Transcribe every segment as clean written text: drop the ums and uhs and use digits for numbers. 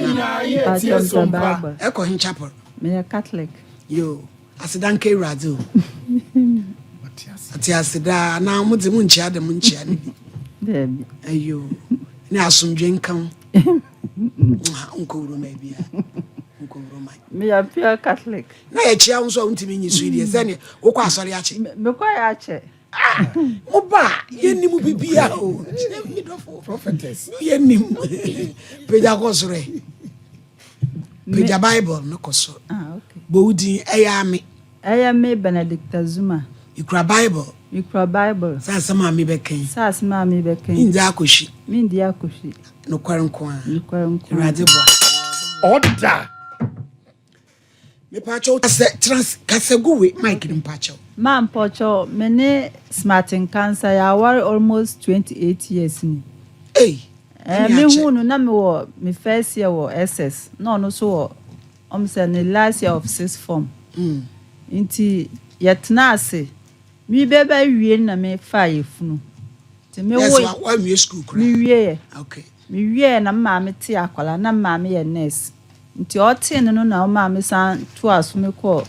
Yɛn Mpakyɛw mepɛ Bible. Ɛkɔ he chapel? Meyɛ Catholic. Yo, aseda nka Ewuradze o. Ɔte ase daa anaa mo dze mo nkyia dɛm nkyia no bi. Daabi. Ayo, ne asomdwe nka wo. Nkɔ wuro ma bia. Nkɔ wuro ma. Meyɛ pure Catholic. Na yɛkyia wo nso a wontumi nyi so yi deɛ sɛneɛ wokɔ asɔre akyɛ. Mekɔ yɛ akyɛ. Ah, mo ba a yɛnnim bibia o. Me dɔfo. Prophetess. Yɛnnim. Pagya kɔ soro ɛ. Pagya Bible no kɔ soro. Ah, okay. Bɔ wo din, ɛyɛ ame. Ɛyɛ me Benedicta Zuma. Mekura Bible. Mekura Bible. Sɛ asɛm a mebɛka yi. Sɛ asɛm a mebɛka yi. Mendi akɔhwi. Mendi akɔhwi. Nokware nko ara. Nokware nko ara. Awurade boa. Order. Mepaakyɛw kasa trans kasa gu we mic no mpaakyɛw. Ma mpɔkyɛw me ne Smart Nkansah yɛaware almost 28 years ni. Ei, Eh, ɛne me akyɛ. hu no na me wɔ me first year wɔ SS na ɔno nso wɔ ɔmo sɛ ne last year of sixth form. Nti yɛtena ase me bɛba wie na me fa yɛfunu. Nti me Yes, wo wa wawie school koraa. Me wie yɛ. Okay. Me wie na me maame te akwadaa na me maame yɛ nurse. Nti ɔtee no no na ɔmaa me san toa so me kɔɔ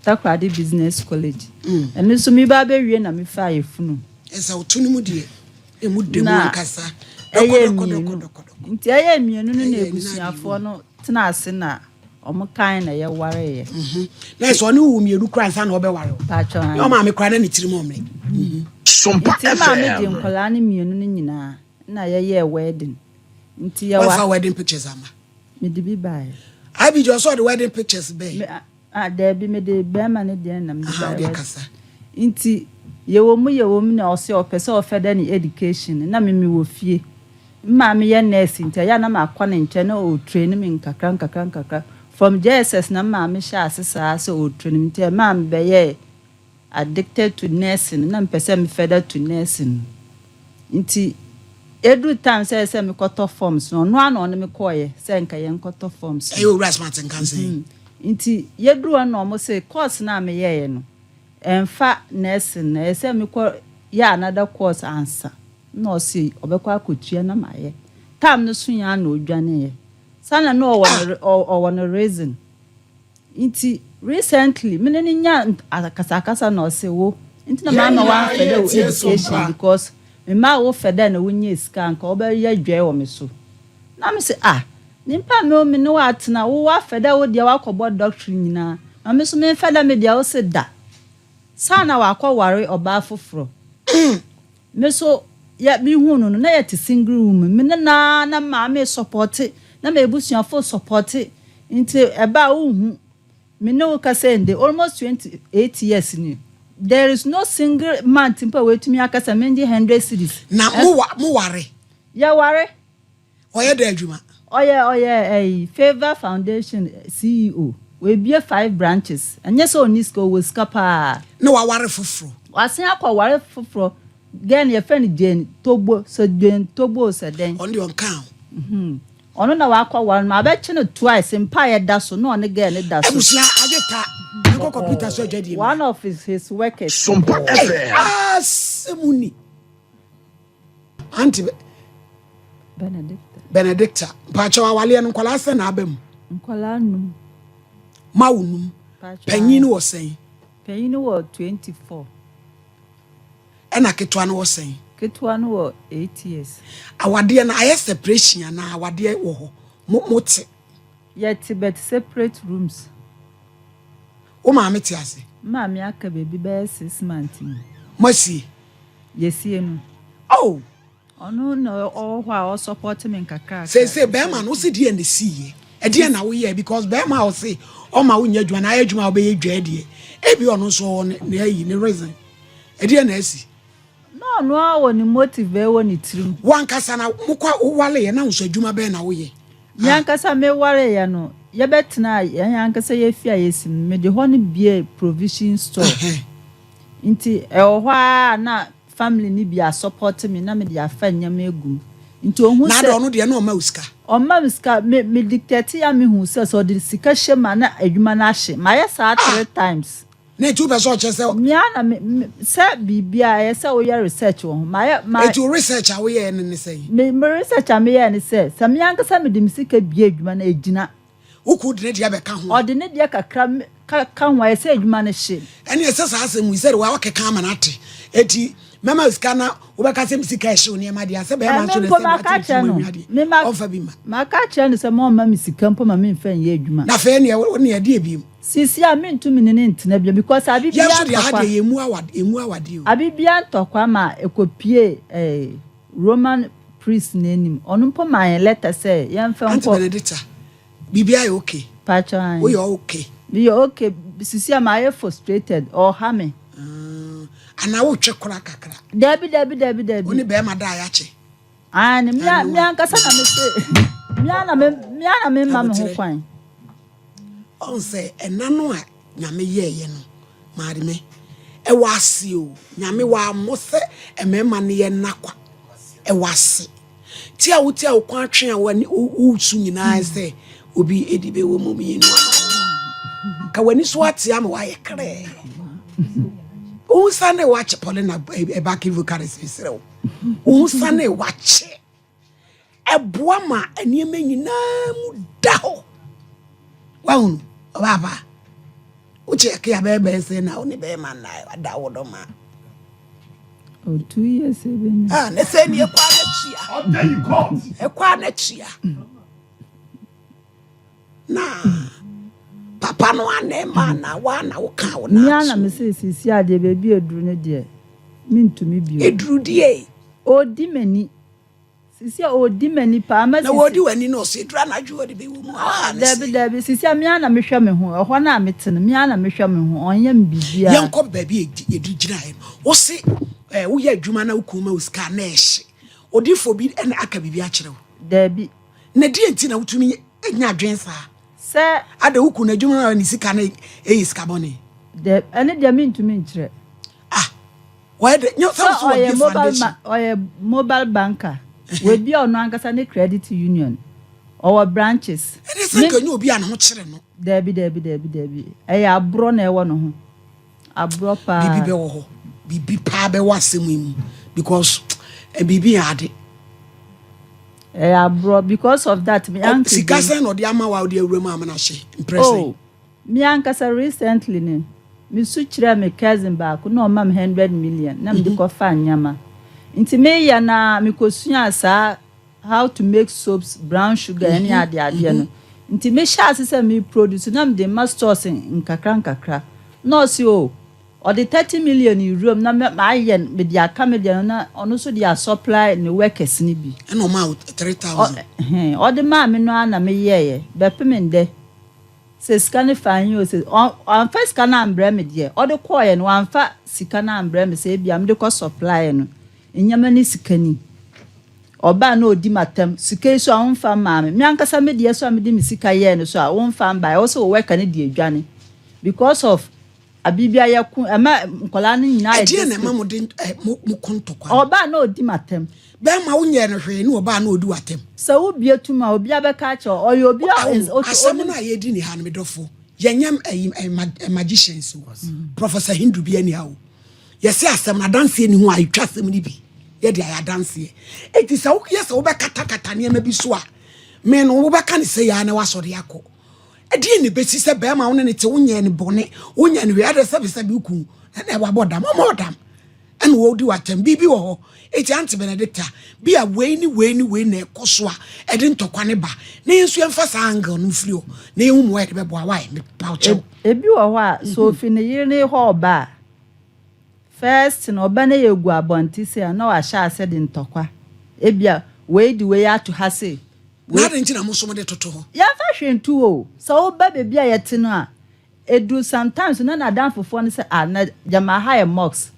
Takoradi Business College. Ɛno nso me ba bɛwie na me fa yɛfunu. Ɛsɛ woto no mu deɛ emu da mu Na ankasa. ɛyɛ Dɔkɔ dɔkɔ mmienu. dɔkɔ dɔkɔ dɔkɔ. Nti ɛyɛ mmienu no na Ɛyɛ nna abusuafoɔ no tena ase na ɔmo kan na yɛwareeɛ. Na ɛsɛ ɔne wo mmienu koraa ansa na ɔbɛware wo. Paatwɔ Na ɔmaame koraa na ne tirim ɔmmerɛ. Sompa Nti maame gye FM. nkwadaa no mmienu no nyinaa na yɛyɛɛ wedding. Nti yɛwa Wɔmfa wedding pictures ama. Mede bi baeɛ. Abigye ɔsɛ ɔde wedding pictures bɛɛ. Me ah daabi, mede bɛrima no deɛ na mede Aha, baeɛ. wode kasa. Nti yɛwɔ mu na ɔsɛ ɔpɛ sɛ ɔfɛ ne education na me mewɔ fie. Me maame yɛ nurse nti ɛyɛ a na makɔ ne nkyɛn na ɔretrain me nkakra nkakra nkakra. From JSS na me maame hyɛ ase saa sɛ ɔretrain me, nti ɛmaa me bɛyɛɛ addicted to nursing na mepɛ sɛ me further to nursing. Nti ɛduru time sɛ mekɔtɔ forms no, ɔno ara na ɔne me kɔɔyɛ sɛ nka yɛnkɔtɔ forms no. Ɛyɛ owura Smart Nkansah yi. Nti yɛduru hɔ na ɔmo sɛ course no a meyɛeɛ no ɛmfa nursing na ɛsɛ sɛ mekɔ yɛ another course ansa, na ɔse ɔbɛkɔ akɔtua na mayɛ. Time no so yɛn a na odwaneeɛ sana na ɔwɔ ne ɔwɔ ne reason. Nti recently me ne ne nya akasakasa na ɔse wo nti na maa ma wamfɛ dɛ wo education because me maa wo fɛ dɛ na wonyɛ sika nka wɔbɛyɛ dwɛ wɔ me so. Na me sɛ, ah, nipa me o me ne wo atena, wo wafɛ dɛ wo deɛ wakɔbɔ doctor nyinaa na me nso memfɛ dɛ me deɛ, wo se da saa na wakɔ ware ɔbaa foforɔ. Me so yɛ mehu no na yɛte single room, me ne naa na maame support na ma ebusuafo support, nti ɛbaa wohu me ne wo kasa nde almost 28 years ni, there is no single month mpo a wetumi akasa mengye 100 cedis. Na mo wa mo ware? Yɛware. Ɔyɛ dɛ adwuma? Ɔyɛ ɛyi, Favour Foundation CEO, webie five branches. Ɛnyɛ sɛ ɔni sika, ɔwɔ sika paa. Na waware foforɔ? Wasen akɔ ware foforɔ. Girl no yɛfrɛ no Jane Togbo, sɛ Jane Togbo sɛ dɛn. Ɔno deɛ ɔnka ho. Ɔno na wakɔ ware no, abɛkye no twice mpa yɛ da so na ɔne girl no da so. Abusua agye ta nkɔ kɔmputa so adwa die. One of his workers. Sompa FM. Asɛm ni. Auntie Benedicta. Benedicta, mpaakyɛw, awaleɛ no nkwadaa sɛ na aba mu? Nkwadaa num. Ma wo num. Mpaakyɛw. Panyin no wɔ sɛn? Panyin no wɔ 24. Ɛna ketewa no wɔ sɛn? Ketewa no wɔ 8 years. Awadeɛ no ayɛ separation anaa awadeɛ wɔ hɔ, mo te? Yɛte but separate rooms. Wo maame te ase? Maame aka baabi bɛyɛ 6 months mu. Mo asie? Yɛsie no. Oh. Ɔno na ɔwɔ hɔ a ɔsupport me nkakra. Seesei bɛrima no wosi deɛ na esi yɛ, ɛdeɛ na woyɛ? Because bɛrima a ɔse ɔma wo nyɛ adwuma na ayɛ adwuma a wobɛyɛ dwa deɛ, ebi ɔno nso ɔwɔ ne ayi ne reason. Ɛdeɛ na asi? Na ɔno a wɔ ne motive ɛwɔ ne tirim. Wankasa na mokɔ wowale yɛ na nso adwuma bɛn na woyɛ? Me ankasa meware yɛ no, yɛbɛtena yɛn ankasa yɛfi a yɛsi no, mede hɔ no bie provision store, nti ɛwɔ hɔ a na family ni bi asupport me na mede afa nneɛma egu mu, nti ohun Na sɛ ade ɔno deɛ na ɔma wo sika? Ɔma me sika. Me dictate a mehu sɛ ɔde sika hyɛ mu a na adwuma no ahye. Mayɛ saa three times. Na eti wopɛ sɛ ɔkyerɛ sɛ. Me ara na me, me, sɛ biribiara ɛyɛ sɛ woyɛ research wɔ ho. Mayɛ, ma. Eti wo research a woyɛɛ no ne sɛn? Me, me research a meyɛɛ ne sɛ, sɛ me ankasa mede me sika bue adwuma no a, egyina. Wo kunu de ne deɛ bɛka ho a. Ɔde ne deɛ kakra me, ka, ka ho a, ɛyɛ sɛ adwuma no hye. Ɛnneɛ sɛ saa asɛm yi, sɛdeɛ woakeka ama no ate, eti mɛma wo sika na wobɛka sɛ me sika ɛhye wo nneɛma deɛ a, sɛ bɛrima Ɛɛ, nso me na mpo sɛ maka wate ne akyerɛ tirim no. anwia deɛ, Me ma, ɔmfa bi mma. maka akyerɛ no sɛ ma ɔmma me sika mpo ma memfa nyɛ adwuma. Na afei ɛnneɛ, wo ne ɛdeɛ bio? Seesei a mentumi ne no ntena bio because abe Yɛn biara nso deɛ aha ntɔkwa. deɛ yɛmmu awade, yɛmmu awadeɛ o. Abe biara ntɔkwa ma ɛkɔpue eh, Roman priest no anim. Ɔno mpo maa yɛn letter sɛ yɛmfa Aunty nkɔ. Benedicta, biribiara yɛ okay? Pakyɛ ae. Woyɛ okay? Meyɛ okay, seesei a mayɛ frustrated, ɔreha me. Ah, anaa wotwe kora kakra? Dabi, dabi, dabi, dabi. Wo ne bɛrima da a yɛakye? Aane, me a, me ankasa na me se, me ara na me, me ara na me mma me ho kwan. Ɔn sɛ ɛna no a Nyame yɛɛyɛ no maame ɛwɔ ase o Nyame wammɔ sɛ mmarima no yɛ nna kwa ɛwɔ ase ti a wote a wo kɔn atwe a w'ani wosu nyinaa sɛ obi edi bɛwɔ mu mmienu ama ka w'ani so ate ama wayɛ krɛɛ wo nsa ne wakye Paulina backing vocalist mesrɛ wo wo nsa ne wakye Ɛboa ma nneɛma nyinaa mu da hɔ. Wahunu ɔbaapa wokyɛ ɛke a bɛyɛ bɛyɛ sɛ na wo ne bɛyɛ ma nna ada wo dɔ ma. Oh, 2 years ebenya. Ah, ne sɛ ni ɛkɔ a n'akyia. Ɛkɔ a n'akyia. Na papa no ana ɛma na wa na wo ka wo na. Mia na me se sisi adeɛ baabi eduru ne deɛ mentumi bio. Eduru deɛ. Odi m'ani. Sisi a ɔdi m'ani paa ma Na sisi. wɔdi w'ani na ɔsɛ eduru anadwo ɔde bɛwɔ mu a ne Dabi sɛ. dabi sisi a me ara na mehwɛ me ho ɛhɔ no a mete no me ara na mehwɛ me ho ɔnyɛ me biribiara. Yɛnkɔ baabi a yɛdi gyinaeɛ no wose eh, woyɛ adwuma na wo kunu ma wo sika a na ɛhye odiyifoɔ bi na aka biribi akyerɛ wo. Dabi. Na deɛ nti na wotumi nya adwene saa? Sɛ. Ada wo kunu adwuma no a ne sika no ɛyɛ sika bɔne? Dabi ɛno deɛ mentumi nkyerɛ. Ah Wɔyɛ dɛ nyɛ sɛ Sɛ ɔsɛ ɔyɛ wɔbie mobile foundation. ma ɔyɛ mobile banker. Wabue ɔno ankasa ne credit union. Ɔwɔ branches. Ɛne sɛ Me nka ɛnyɛ obi a ne ho kyere no. Daabi daabi daabi daabi. Ɛyɛ aborɔ na ɛwɔ ne ho. Aborɔ Biribi paa. bɛwɔ hɔ. Biribi paa bɛwɔ asɛm yi mu because biribi yɛ ade. Ɛyɛ aborɔ because of that me Ɔ uncle sika bi. sɛn na ɔde ama wo a wode awura mu ama no ahye mprɛ sɛn? Oh Me ankasa recently no, me su kyerɛɛ me cousin baako na ɔma me 100 million na mede kɔ faa nneɛma. Nti me yɛ no ara me kɔ suaa saa how to make soaps, brown sugar ɛne adeɛ adeɛ no. Nti me hyɛɛ ase sɛ me produce na mede ma stores nkakra nkakra. Na ɔse oh ɔde 30 million rewura mu na mayɛ no mede aka me deɛ no na ɔno nso de a supply ne workers no bi. Ɛna ɔmaa wo 3000? Ɔ ɛhɛn ɔde maa me no ara na me yɛɛyɛ bɛpem ndɛ. Sɛ sika no faa he o, sɛ ɔamfa sika no ambrɛ me deɛ, ɔde kɔɔeɛ no, wamfa sika no ambrɛ me sɛ ebia mede kɔ supply no nneɛma ne sika ni. Ɔbaa na ɔdi m'atam, sika yi so a womfa mmaa me, me ankasa me deɛ so a mede me sika yɛɛ no so a womfa mbaeɛ, wo se wo worker no de adwane because of Aber biara yɛko, ɛma nkwadaa no nyinaa yɛ Ɛdeɛn na ɛma desperate. mo de ɛ mo mo ko ntɔkwa no? Ɔbaa na ɔdi m'atɛm. Bɛrima wonyɛɛ no hwee ne ɔbaa na ɔdi w'atɛm. Sɛ wobue tum a, obiara bɛka akyerɛ wo. Ɔyɛ obi a Awo, ɔns ɔt asɛm ɔnim. no a yɛredi ni ha no, me dɔfo, yɛnyɛ ɛyi ɛ ma ɛ magicians o. Professor Hindu bi ani ha o. Yɛse asɛm no adanseɛ ni ho a, yɛtwa asɛm no bi yɛde ayɛ adanseɛ. Enti sɛ woyɛ sɛ wobɛkatakata nneɛma bi so a, me no wobɛka no sei ara na woasɔre akɔ. Ɛdeɛn na ɛbɛsi sɛ bɛrima wo ne ne te wonyɛɛ no bɔne wonyɛɛ no hwee adɛ sɛbesɛbe wo kun ɛna wabɔ dam ɔmɔ dam ɛna wɔdi w'atɛm biribi wɔ hɔ eti Auntie Benedicta bi a wei ne wei ne wei na ɛkɔ so a ɛde ntɔkwa ne ba na yɛn nso yɛmfa saa angle no mfiri hɔ na yɛhu mmoa yɛde bɛboa wae mepaw kyɛw. Ebi wɔ hɔ a sɛ ofi ne yere ne hɔ ɔba a first no ɔba no yɛ gu abɔnte sei a na wahyɛ ase de ntɔkwa ebia wei de wei ato ha sei Na adɛn nti na mo nso mode toto hɔ? Yɛmfa hwee nto hɔ o. Sɛ woba baabi a yɛte no a, ɛduru sometimes na n'adamfofoɔ no sɛ ah na gyama ha yɛ mosque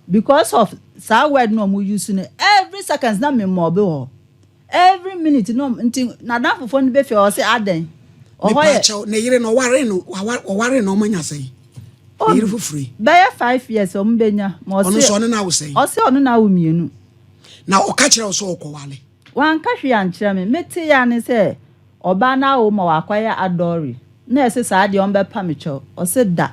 because of saa word no a wɔn use no every seconds na me mɔbe wɔ hɔ every minute na wɔn nti n'adamfofoɔ no bɛ fie ɔse adɛn ɔhɔ yɛ. Mepaakyɛw ne yere no ɔwaree no ɔwaree no ɔmo anya sɛn? Ne yere foforɔ yi. Bɛyɛ 5 years ɔmo bɛnya ma ɔse. Ɔno nso ɔne no awo sɛn? Ɔse ɔno na awo mmienu. Na ɔka kyerɛ wo sɛ ɔkɔwale? Wanka hwee ankyerɛ me. Metee ara ne sɛ ɔbaa no awo ma wakɔyɛ adɔre. Na ɛse saa deɛ ɔmbɛpa me kyɛw. Ɔse da.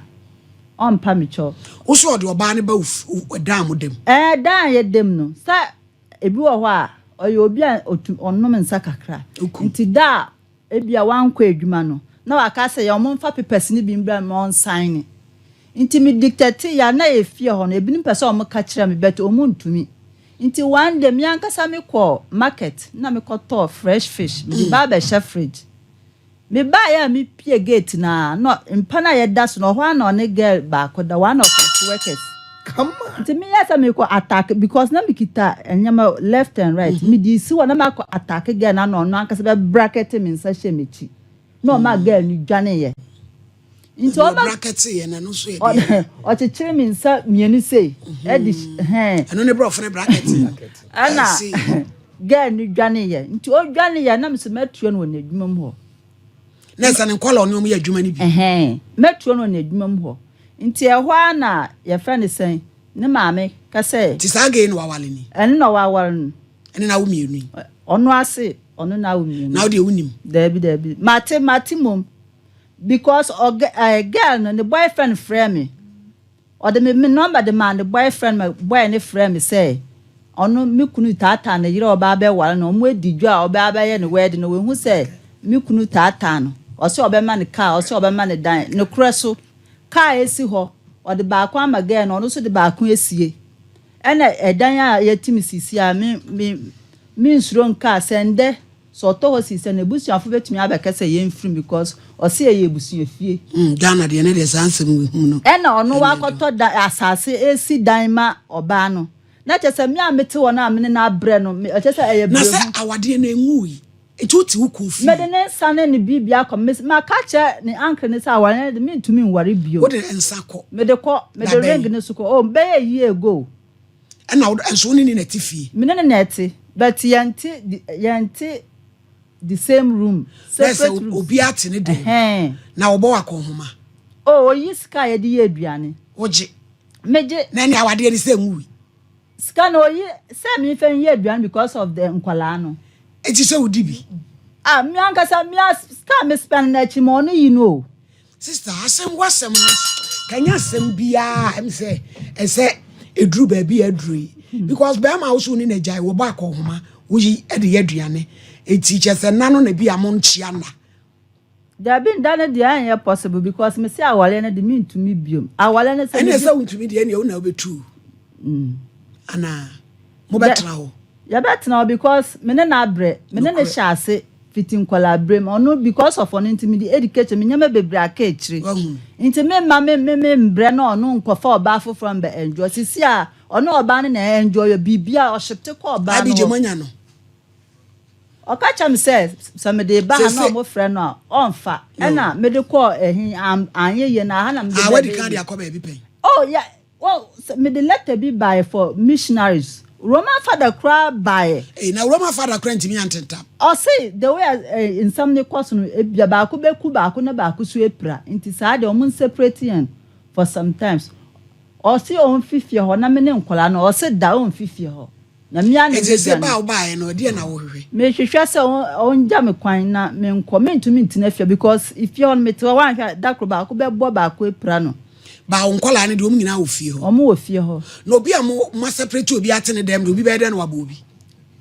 Ɔmpa me kyɛw. Wo sɛ ɔde ɔbaa no ba wo dan a moda mu? Ɛɛ, dan a yɛda mu no, sɛ ebi wɔ hɔ a, ɔyɛ obi a otu ɔnom nsa kakra. Nti da a ebia wankɔ adwuma no, na waka sɛ yɛ wɔmfa papers no bi mbra ma ɔnsaene. Nti me dictate yɛ a na ɛyɛ fie hɔ no, ebinom pɛ sɛ wɔka kyerɛ me but wɔntumi. Nti one day me ankasa me kɔɔ market na me kɔtɔɔ fresh fish, mede ba abɛhyɛ fridge. Me baeɛ a me pue gate no a na mpa no a yɛda so no ɔhɔ ara na ɔne girl baako da, one of his workers. Nti me yɛɛ sɛ mekɔ attack because na me kita nneɛma left and right, me de si hɔ na makɔ attack girl no ana ɔno ankasa bɛ bracket me nsa hyɛ m'akyi na ɔma girl no dwaneeɛ. Nti Ɛna ɔma ɔbrakɛte yɛ no ɛno nso yɛ deɛ. Ɔkyekyere me nsa mmienu sei ɛde hɛn. Ɛno ne borɔfo ne brakɛte no. Ɛna girl no dwaneeɛ nti ɔdwaneeɛ na mesɛ mɛtua no wɔ n'adwuma mu hɔ. Na ɛsɛ ne nkɔla ɔne ɔmo yɛ adwuma no bi. Ɛhɛn mɛtua no wɔ n'adwuma mu hɔ nti ɛhɔ ara na yɛfrɛ no sɛn ne maame ka sɛ. Nti saa girl yi na wawale no yi. Ɛno na waware no. Ɛne no awo mmienu yi. Ɔno ase ɔno na awo mmienu. Na wo deɛ wonim. Daabi daabi mate mate mmom. Because ɔgɛ ɛɛ girl no ne boyfriend frɛɛ me ɔde me me number de maa ne boyfriend ma boy no frɛɛ me sɛ ɔno me kunu taataa ne yere a ɔba abɛware no ɔmo adi dwa a ɔbɛ abɛyɛ ne wedding no wahu sɛ me kunu taataa no ɔse ɔbɛma no car ɔse ɔbɛma no dan nokorɛ so car esi hɔ ɔde baako ama girl no ɔno nso de baako esie ɛna ɛdan a yɛtim sisi a me me me nsuro nkaa sɛ ndɛ Sɛ ɔtɔ hɔ sii sɛ n'abusuafo bɛtumi abɛka sɛ yɛnfiri mu because ɔse ɛyɛ abusuafie. Mm Ghana deɛ ne deɛ saa nsɛm wei hu no. Ɛna ɔno Ɛnyɛ wakɔtɔ da asase resi dan ma ɔbaa no na kyerɛ sɛ me a mete hɔ no a mene no abrɛ no me kyerɛ sɛ ɛyɛ Na brɛ sɛ hu. awadeɛ no ɛnwui nti wote wo kunu fie. Mede ne nsa ne ne biribia kɔ me maka akyerɛ ne uncle no sɛ awareɛ no de mentumi nware bio. Wode nsa kɔ. Mede kɔ mede Da bɛn? ring no so kɔ oh bɛyɛ a year ago. Ɛna wo nso wo ne ne na ɛte fie? Me ne no na ɛte but yɛnte yɛnte the same room Na ɛsɛ separate rooms. obiara te ne dan mu. Ɛhɛn. Na wɔbɔ wo akɔnhoma? Oh oyi sika a yɛde yɛ aduane. Wogye? Megye. Na ɛne awadeɛ no sɛ nwui? Sika no oyi sɛ memfa nyɛ aduane because of the nkwadaa no. Enti sɛ wodi bi? Ah me ankasa me a sika a me spend no akyi ma ɔno yi no o. Sister asɛm w'asɛm no ka nyɛ asɛm biara ɛm sɛ ɛsɛ ɛduru baabi a aduru yi because bɛrima a woso ne n'agyae wɔbɔ akɔnhoma woyi de yɛ aduane eti kyɛ sɛ nna no na bi a mo nkyia nna. Dabi nda no deɛ ɛnyɛ possible because mese awareɛ no de mentumi biom awareɛ no sɛ Ɛne sɛ wontumi deɛ ɛneɛ wo na wobɛtu anaa mobɛtena hɔ. Yɛbɛtena hɔ because me ne no abrɛ, me ne no hyɛ ase fiti nkwadaa berɛ mu, ɔno because of ɔno nti mede education, me nneɛma bebree aka akyire, nti me mma me me me mbrɛ na ɔno nkɔfa ɔbaa foforɔ mbɛ enjoy, sisi a ɔne ɔbaa no na enjoy biribiara ɔshifte kɔ ɔbaa no Abigye hɔ. moanya no? Ɔka kyerɛ me sɛ sɛ mede reba ha na Sese. wɔfrɛ no a ɔmfa, No. ɛna mede kɔɔ ɛhe am anyɛ yie na aha na mede Ah, wadi bɛbɛyɛ kan de yie. akɔ baabi pɛn? Oh yeah, Well, sɛ mede letter bi baeɛ for missionaries, Roman father koraa baeɛ. Ei, na Roman father koraa ntumi antentam. Ɔse the way a eh, nsɛm no kɔ so no, ebia baako bɛku baako na baako so apira, nti saa deɛ wɔn nseparate yɛn for sometimes. Ɔse ɔmfi fie hɔ na me ne nkwadaa no, ɔse da ɔmfi fie hɔ. Na me ara na Enti sɛ mɛdwane. ba a wobaeɛ no, ɛdeɛn na wohwehwɛ? Mehwehwɛ sɛ ɔngya me kwan na menkɔ. Mentumi ntena fie because fie hɔ no mete hɔ woanhwɛ a da koro baako bɛbɔ baako apira no. Ba wo nkwadaa no deɛ wɔn nyinaa wɔ fie hɔ? Wɔn wɔ fie hɔ. Na obi a mo mo aseparate obi ate ne dɛm deɛ obi bɛyɛ dɛn na wabɔ obi?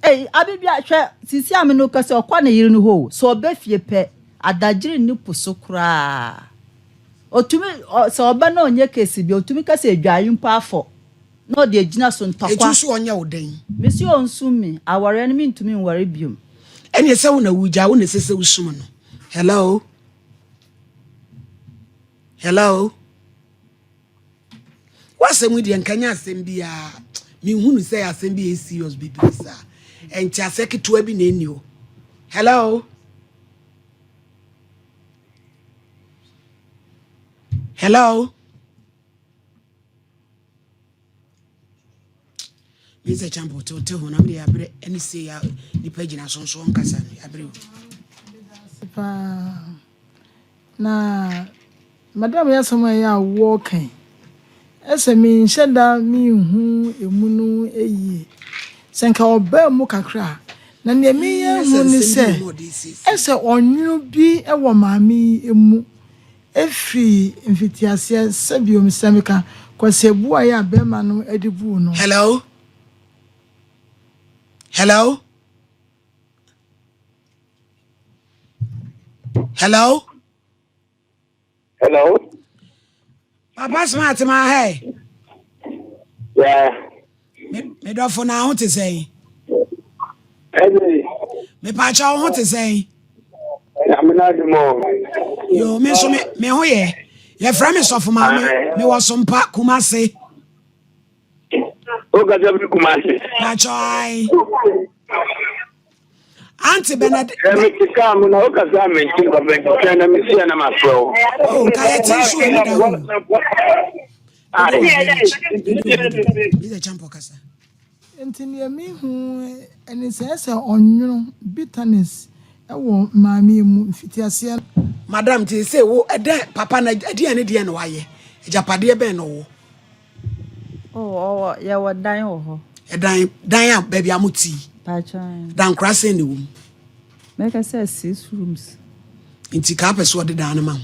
Ei Abibia hwɛ sisi a me ne wo kasa yi ɔkɔ ne yere no hɔ o, sɛ ɔba fie pɛ adagyere nni po so koraa. Ɔtumi sɛ ɔba na ɔnyɛ case bi a ɔtumi ka sɛ adwae mpo afɔ. Na ɔde agyina so ntɔkwa. Enti wo so ɔnyɛ wo dɛn? Mese ɔnsum me, awareɛ no mentumi nware biom. Ɛneɛ sɛ wo na wogyaa, wo na ɛsɛ sɛ wosum no. Hello? Hello? W'asɛm yi deɛ nka nyɛ asɛm biara. Menhunu sɛ asɛm bi yɛ serious bebree saa. Nteaseɛ ketewa bi na ɛnni hɔ. Hello? Hello? Me sɛ champo te wote ho na mede abrɛ ɛne sei a nipa gyina so nso ɔnkasa no abrɛ o. Paa na madam yɛ asɛm a ɛyɛ a wɔka yi ɛsɛ menhyɛ da menhu emu no yie sɛ nka ɔbaa mu kakra a na nea meyɛ hu ne sɛ ɛsɛ ɔnwono bi wɔ maame yi mu. Ɛfiri mfitiaseɛ, sɛ bio sɛ meka kwasiabuaeɛ a bɛrima no de buu no. Hello? Hello? Hello? Hello. Papa Smart ma hɛ. Yeah. Me dɔfo na ho te sɛn? Ɛdi. Me pacha wo ho te sɛn? Nyame na adi mo. Yo, me nso me me ho yɛ. Yɛfrɛ me sɔfo maame. Me wɔ Sompa Kumase. O kasa fi Kumase. Pacha ai. Auntie Benedict. Ẹ mi ti kaa mu na o kasa mi nti papa nti twɛn na mi si ẹ na ma frɛ o. Oh, ka yɛ ti nso emu da hɔ. Nti nea mihu ne sɛ ɛsɛ ɔnwono, bitterness, wɔ maame yi mu mfitiaseɛ no. Madam nti sɛ wo ɛdɛn papa no ɛdeɛn ne deɛn na wayɛ agyapadeɛ bɛn na ɔwɔ. Oh ɔwɔ yɛwɔ dan wɔ hɔ. Ɛdan dan a baabi a mo te yi. Mpakyɛw ɛn. Dankora sɛn na ɛwɔ mu. Mɛka sɛ six rooms. Nti kaa pɛ sɛ ɔde dan no ma wo.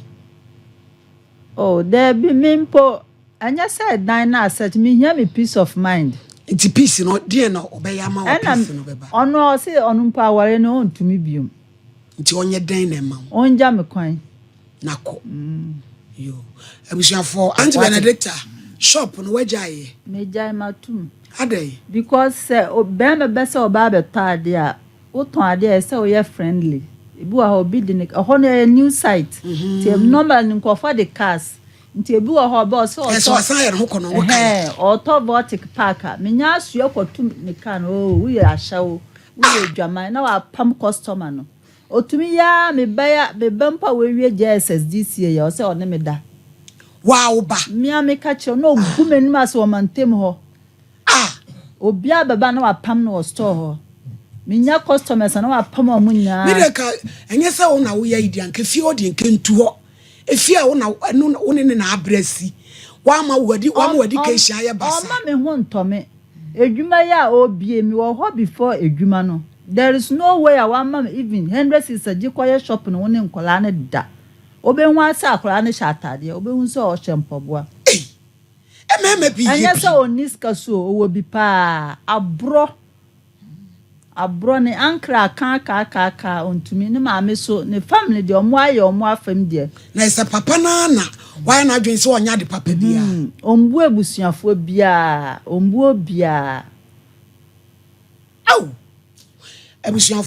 Oh daabi me mpo ɛnyɛ sɛ dan no as such mehia me peace of mind. Nti peace no deɛn na ɔbɛyɛ ama wo Ɛna peace no bɛba. ɔno ɔse ɔno mpo aware no ɔntumi biom. Nti ɔnyɛ dɛn na ɛma wo. Ɔngya me kwan. Na kɔ. Yoo abusuafoɔ Auntie Benedicta shop no wagyae yɛ. Megyae matum. Adɛn? Because sɛ bɛɛma bɛ sɛ ɔba abɛtɔ adeɛ a wotɔn adeɛ a ɛsɛ sɛ woyɛ friendly. Ebi wɔ hɔ a obi de ne ɛhɔ no ɛyɛ new site nti normally no nkurɔfoɔ de cars nti ebi wɔ hɔ a ɔba ɔsɛ Ɛsɛ ɔtɔ ɔsan yɛ ne ho kɔnɔ wo kae. ɛhɛn ɔtɔ vortic park a menya asoɛ kɔto ne car no oo woyɛ ahyɛwo woyɛ adwaman na wapam customer no. Otumi yɛ ara me ba yi a me ba mpo a wawie JSS this year yi a ɔsɛ ɔne me da. Waa wo ba. Me ara meka kyerɛ no na ogu m'anim ase wɔ mantam hɔ. Ah! Obiara bɛba na wapam no wɔ store hɔ. Menya customers a na wapam wɔn nyinaa. Me deɛ nka ɛnyɛ sɛ wo na woyɛ yi deɛ anka fie hɔ deɛ nka ntu hɔ. Efie a wo na ɛno wo ne ne na abrɛ asi. Wama wadi wama Ɔm wadi ɔm cation ayɛ basaa. ɔmma me ho ntɔ me. Edwuma yi a ɔrebie mewɔ hɔ before edwuma no. There is no way a wama me even hundred cedis sɛ gye kɔyɛ shopping wo ne nkwadaa no da. Wobɛhu ara sɛ akwadaa no hyɛ ataadeɛ, wobɛhu sɛ ɔhyɛ mpaboa. Ei! Mmarima pii yɛ Ɛnyɛ bi. sɛ ɔnni sika so o, ɔwɔ bi paa. Aborɔ, aborɔ, ne ankra akaakaakaakaa ɔntumi, ne maame so, ne family deɛ ɔmo ayɛ ɔmo afam deɛ. Na ɛsɛ papa no ara na wayɛ n'adwene sɛ ɔnyɛ ade papa biara. Ɔmbu abusuafoɔ biara, ɔmbu obiara. Ao! Abusuafoɔ.